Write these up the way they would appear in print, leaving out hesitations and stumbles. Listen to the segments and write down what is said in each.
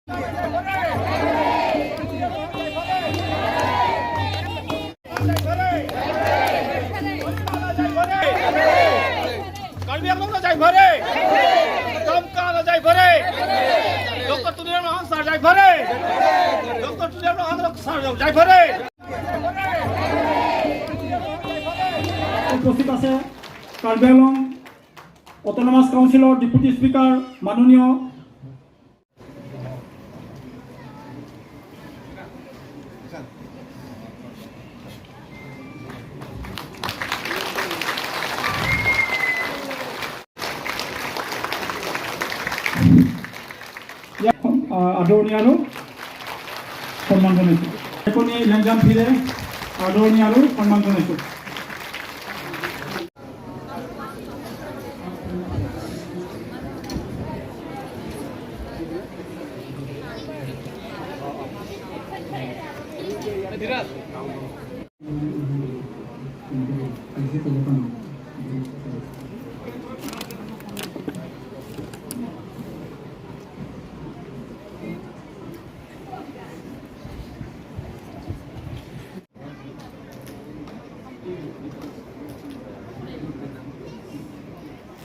Karbi Anglong যাই ভরে দমকা যাই ভরে ডক্টর তুলিরাম রহমান স্যার যাই ভরে ডক্টর তুলিরাম রহমান স্যার যাই ভরে। উপস্থিত আছে কাৰ্বি আংলং অট'নমাছ কাউন্সিলৰ ডেপুটি স্পীকাৰ মাননীয় ইয়াক আদৰণি আৰু সন্মান জনাইছোঁ। একনি লেংজাম ফিৰে আদৰণি আৰু সন্মান জনাইছোঁ।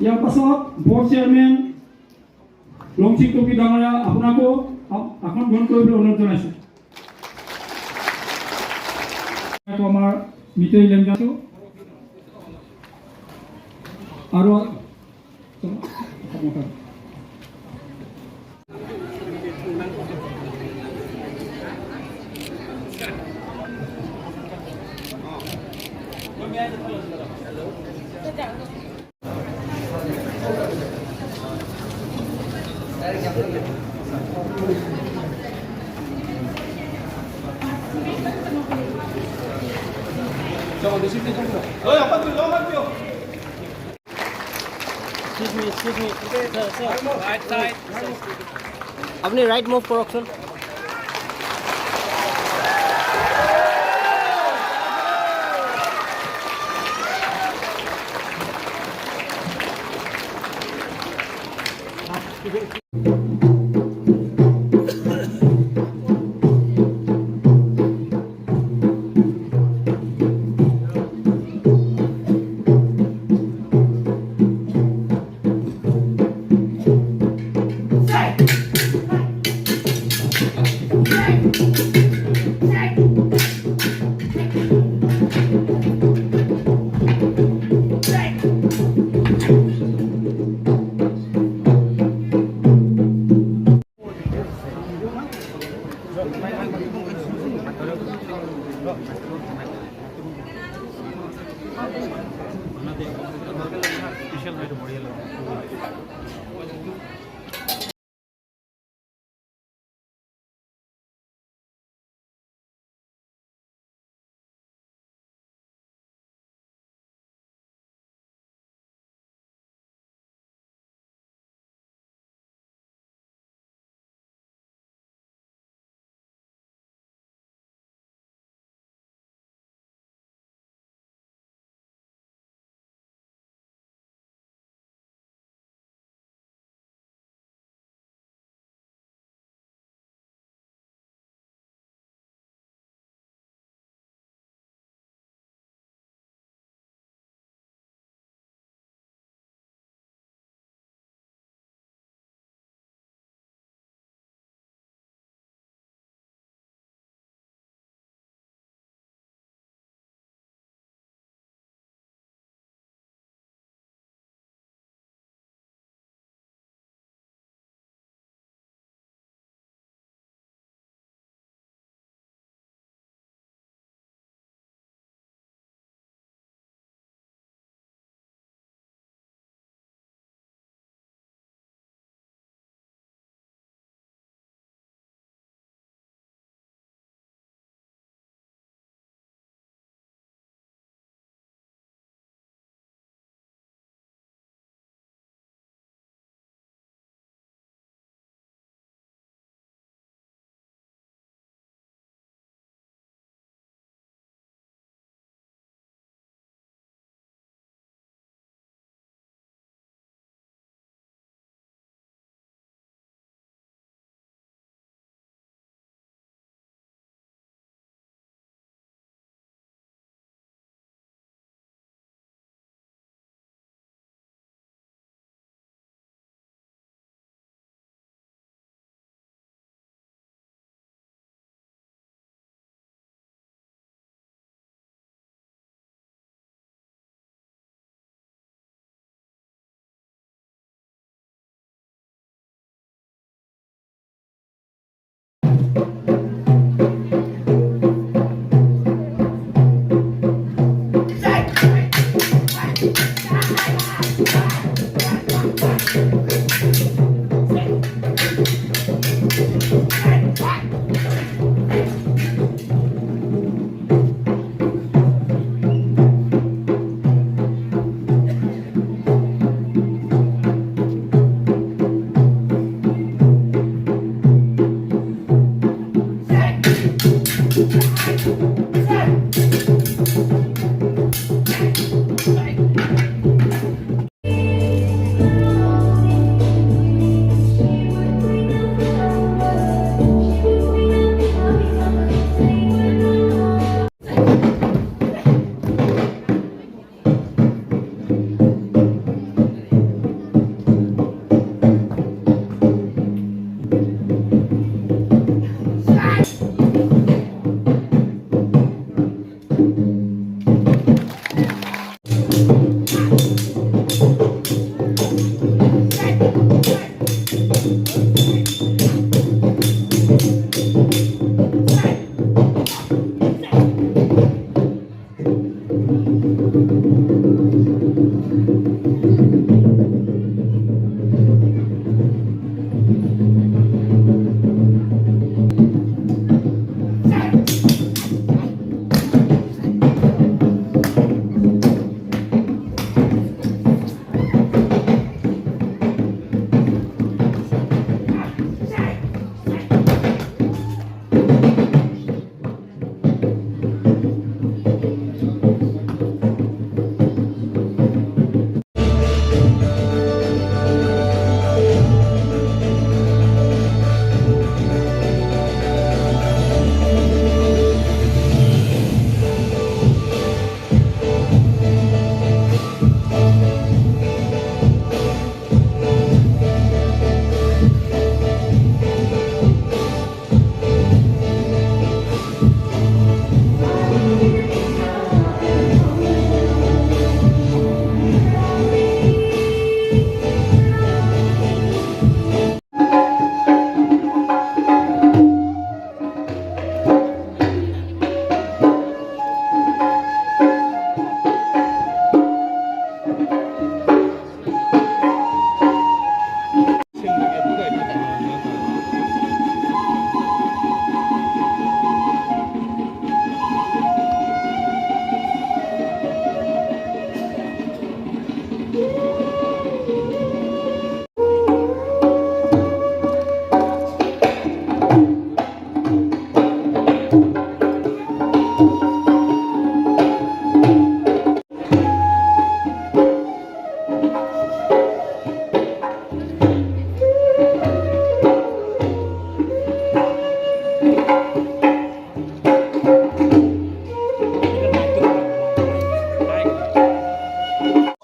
ইয়াৰ পাছত বৰ্ড চেয়াৰমেন লংচিং টকি ডাঙৰীয়া, আপোনাকো আসন গ্ৰহণ কৰিবলৈ অনুৰোধ জনাইছোঁ। আকৌ আমাৰ মিতেই লেংজাটো আৰু Excuse me, excuse me. Sir, sir. Right side. আপুনি ৰাইট মুভ কৰকচোন।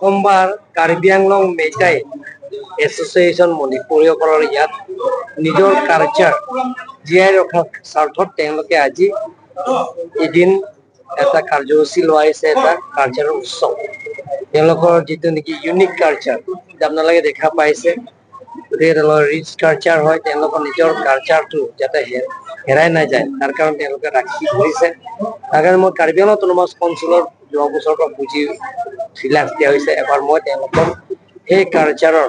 সোমবাৰ কাৰ্বি আংলং মেইটাই এছ'চিয়েশ্যন মণিপুৰীসকলৰ ইয়াত নিজৰ কালচাৰ জীয়াই ৰখাৰ স্বাৰ্থত তেওঁলোকে আজি এদিন এটা কাৰ্যসূচী লোৱা হৈছে, এটা কালচাৰৰ উৎসৱ। তেওঁলোকৰ যিটো নেকি ইউনিক কালচাৰ আপোনালোকে দেখা পাইছে, গতিকে তেওঁলোকৰ ৰিচ কালচাৰ হয়। তেওঁলোকৰ নিজৰ কালচাৰটো যাতে হেৰাই নাযায়, তাৰ কাৰণে তেওঁলোকে ৰাখি ধৰিছে। তাৰ কাৰণে মই কাৰ্বি আংলং অট'নমাছ কাউন্সিলৰ যোৱা বছৰৰ পৰা পুঁজি 3 লাখ দিয়া হৈছে। এবাৰ মই তেওঁলোকৰ সেই কালচাৰৰ,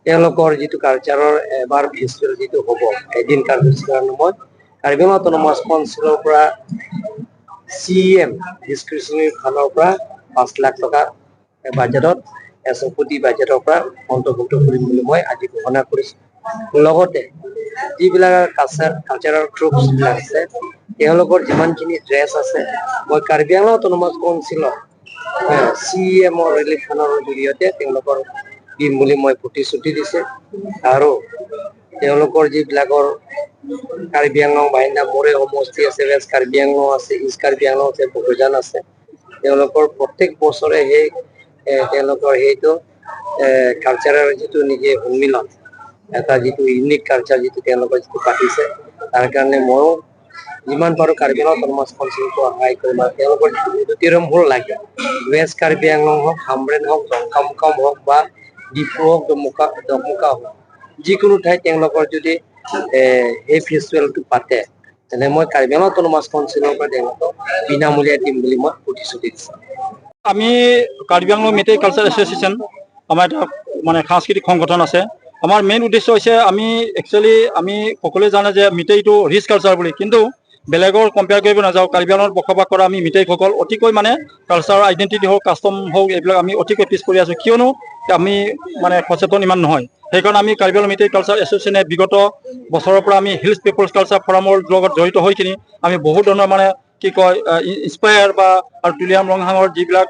তেওঁলোকৰ যিটো কালচাৰৰ এবাৰ ফেষ্টিভেল যিটো হ'ব, এদিন কাৰ্যসূচীৰ কাৰণে মই কাৰ্বি আংলং অট'নমাছ কাউন্সিলৰ পৰা চি এম ডিছক্ৰিচনেৰী ফাণ্ডৰ পৰা 5 লাখ টকা বাজেটত, 1 কোটি বাজেটৰ পৰা অন্তৰ্ভুক্ত কৰিম বুলি মই আজি ঘোষণা কৰিছোঁ। লগতে যিবিলাক কালচাৰেল ট্ৰুপছ বিলাক আছে, তেওঁলোকৰ যিমানখিনি ড্ৰেছ আছে, মই কাৰ্বি আংলং অট'নমাছ কাউন্সিলৰ চি এমৰ ৰিলিফ ফাণ্ডৰ জৰিয়তে তেওঁলোকৰ দিম বুলি মই প্ৰতিশ্ৰুতি দিছে। আৰু তেওঁলোকৰ যিবিলাকৰ কাৰ্বি আংলং বাহিন্দা, মোৰে সমষ্টি আছে, ৱেষ্ট কাৰ্বি আংলং আছে, ইষ্ট কাৰ্বি আংলং আছে, বগজান আছে, তেওঁলোকৰ প্ৰত্যেক বছৰে সেই তেওঁলোকৰ সেইটো কালচাৰেল যিটো নেকি সন্মিলন, এটা যিটো ইউনিক কালচাৰ যিটো তেওঁলোকৰ যিটো পাতিছে, তাৰ কাৰণে ময়ো যিমান পাৰোঁ কাৰ্বি আংলং অট'নমাছ কাউন্সিলক সহায় কৰিম। আৰু তেওঁলোকৰ যিটো অডিটৰিয়াম হল লাগে, ৱেষ্ট কাৰ্বি আংলং হওক, হামৰেণ হওক, ডংকামুকাম হওক বা ডিফু হওক, দকমুকা হওক, যিকোনো ঠাইত তেওঁলোকৰ যদি সেই ফেষ্টিভেলটো পাতে, তেনে মই কাৰ্বি আংলং অট'নমাছ কাউন্সিলৰ পৰা তেওঁলোকক বিনামূলীয়া দিম বুলি মই প্ৰতিশ্ৰুতি দিছোঁ। আমি কাৰ্বি আংলং মেইটেই কালচাৰ এছ'চিয়েশ্যন, আমাৰ এটা মানে সাংস্কৃতিক সংগঠন আছে। আমাৰ মেইন উদ্দেশ্য হৈছে, আমি একচুৱেলি আমি সকলোৱে জানে যে মিতেইটো ৰিচ কালচাৰ বুলি। কিন্তু বেলেগৰ কম্পেয়াৰ কৰিব নাযাওঁ, কাৰ্বি আংলঙত বসবাস কৰা আমি মিতেইসকল অতিকৈ মানে কালচাৰ আইডেণ্টিটি হওক, কাষ্টম হওক, এইবিলাক আমি অতিকৈ পিছ পৰি আছোঁ। কিয়নো আমি মানে সচেতন ইমান নহয়। সেইকাৰণে আমি কাৰ্বি আংলং মিতেই কালচাৰ এছ'চিয়েশ্যনে বিগত বছৰৰ পৰা আমি হিলছ পিপলছ কালচাৰ ফৰামৰ লগত জড়িত হৈ কিনি আমি বহুত ধৰণৰ মানে কি কয় ইনস্পায়াৰ বা আৰু তুলিৰাম ৰংহাঙৰ যিবিলাক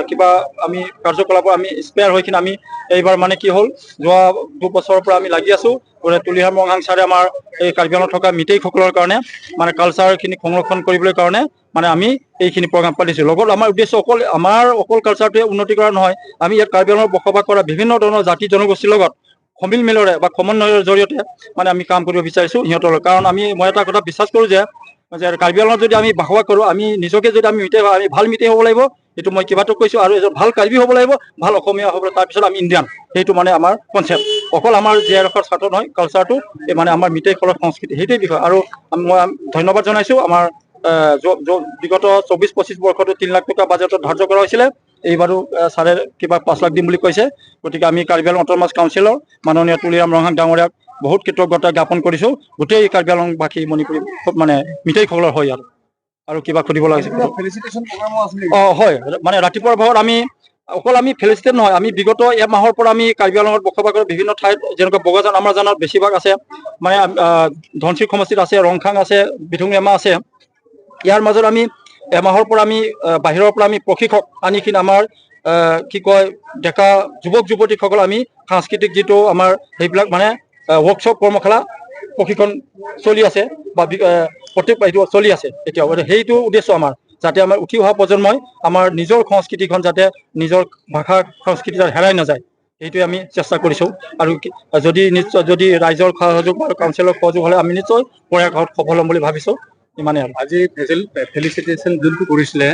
কিবা আমি কাৰ্যকলাপৰ আমি ইনস্পায়াৰ হৈ কিনে আমি এইবাৰ মানে কি হ'ল, যোৱা 2 বছৰৰ পৰা আমি লাগি আছো। গতিকে তুলিৰাম ৰংহাং ছাৰে আমাৰ এই কাৰ্বি আংলঙত থকা মিতেইসকলৰ কাৰণে মানে কালচাৰখিনি সংৰক্ষণ কৰিবলৈ কাৰণে মানে আমি এইখিনি প্ৰগ্ৰাম পাতিছোঁ। লগত আমাৰ উদ্দেশ্য অকল আমাৰ অকল কালচাৰটোৱে উন্নতি কৰা নহয়, আমি ইয়াত কাৰ্বি আংলঙত বসবাস কৰা বিভিন্ন ধৰণৰ জাতি জনগোষ্ঠীৰ লগত সমিল মিলৰে বা সমন্বয়ৰ জৰিয়তে মানে আমি কাম কৰিব বিচাৰিছোঁ সিহঁতৰ লগত। কাৰণ মই এটা কথা বিশ্বাস কৰোঁ যে কাৰ্বি আংলঙত যদি আমি বসবাস কৰোঁ, আমি নিজকে যদি আমি মিতেই, আমি ভাল মিতেই হ'ব লাগিব। এইটো মই কিবাটো কৈছোঁ। আৰু এজন ভাল কাৰ্বি হ'ব লাগিব, ভাল অসমীয়া হ'ব লাগিব, তাৰপিছত আমি ইণ্ডিয়ান। সেইটো মানে আমাৰ কনচেপ্ট। অকল আমাৰ জীয়াই ৰখাৰ স্বাৰ্থ নহয় কালচাৰটো, এই মানে আমাৰ মিতেইসকলৰ সংস্কৃতি, সেইটোৱে বিষয়। আৰু মই ধন্যবাদ জনাইছোঁ আমাৰ বিগত 24-25 বৰ্ষতো 3 লাখ টকা বাজেটত ধাৰ্য কৰা হৈছিলে। এইবাৰো ছাৰে কিবা 5 লাখ দিম বুলি কৈছে। গতিকে আমি কাৰ্বি আংলং অট'নমাছ কাউন্সিলৰ মাননীয় তুলিৰাম ৰংহাং ডাঙৰীয়াক বহুত কৃতজ্ঞতা জ্ঞাপন কৰিছোঁ গোটেই কাৰ্বি আংলংবাসী মণিপুৰী মানে মিতেইসকলৰ হৈ। আৰু কিবা সুধিব লাগিছে? অঁ হয়, মানে ৰাতিপুৱাৰ ভাগত আমি অকল আমি ফেলিচিটেট নহয়, আমি বিগত এমাহৰ পৰা আমি কাৰ্বি আংলঙত বসবাস কৰা বিভিন্ন ঠাইত, যেনেকুৱা বগাজান, আমাৰ জানত বেছিভাগ আছে, মানে ধনশিৰি সমষ্টিত আছে, ৰংখাং আছে, বিথুংৰেমা আছে। ইয়াৰ মাজত আমি এমাহৰ পৰা আমি বাহিৰৰ পৰা আমি প্ৰশিক্ষক আনি কিনে আমাৰ কি কয় ডেকা যুৱক যুৱতীসকল আমি সাংস্কৃতিক যিটো আমাৰ সেইবিলাক মানে ৱৰ্কশ্বপ, কৰ্মশালা, প্ৰশিক্ষণ চলি আছে বা প্ৰত্যেক এইটো চলি আছে এতিয়াও। গতিকে সেইটো উদ্দেশ্য আমাৰ, যাতে আমাৰ উঠি অহা প্ৰজন্মই আমাৰ নিজৰ সংস্কৃতিখন, যাতে নিজৰ ভাষা সংস্কৃতি যাতে হেৰাই নাযায়, সেইটোৱে আমি চেষ্টা কৰিছোঁ। আৰু যদি নিশ্চয় যদি ৰাইজৰ সহযোগ আৰু কাউন্সিলৰ সহযোগ হ'লে আমি নিশ্চয় প্ৰয়াসত সফল হ'ম বুলি ভাবিছোঁ। ইমানেই। আৰু আজি ফেলিচিটেশ্যন যোনটো কৰিছিলে,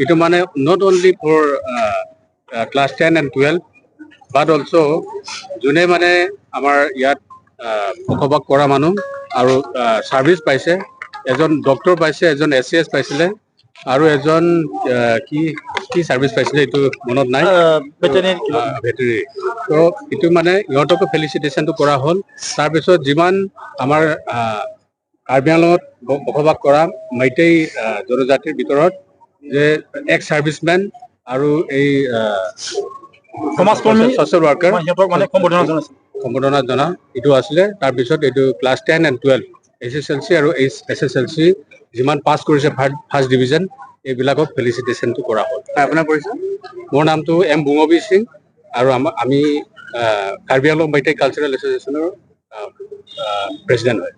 এইটো মানে not only for class 10 and 12 but also যোনে মানে আমাৰ ইয়াত বসবাস কৰা মানুহ আৰু ছাৰ্ভিচ পাইছে। এজন ডক্টৰ পাইছে, এজন এ চি এছ পাইছিলে আৰু এজন কি কি ছাৰ্ভিচ পাইছিলে এইটো মনত নাই। ভেটেনেৰী। ভেটেনেৰী। তো এইটো মানে ইহঁতকো ফেলিচিটেশ্যনটো কৰা হ'ল। তাৰপিছত যিমান আমাৰ কাৰ্বি আংলঙত বসবাস কৰা মেইটেই জনজাতিৰ ভিতৰত যে এক্স ছাৰ্ভিচমেন আৰু এই সমাজকৰ্মী, ছ'চিয়েল ৱৰ্কাৰ, সিহঁতক মানে সম্বৰ্ধনা জনাইছে। সম্বৰ্ধনা জনা এইটো আছিলে। তাৰপিছত এইটো class 10 and 12, H S L C আৰু এইচ এছ এল চি যিমান পাছ কৰিছে ফাৰ্ষ্ট ডিভিজন, এইবিলাকক ফেলিচিটেশ্যনটো কৰা হ'ল। আপোনাৰ পৰিচয়? মোৰ নামটো এম বুঙবী সিং আৰু আমি কাৰ্বি আংলং মেইটেই কালচাৰেল এছ'চিয়েশ্যনৰ প্ৰেচিডেণ্ট হয়।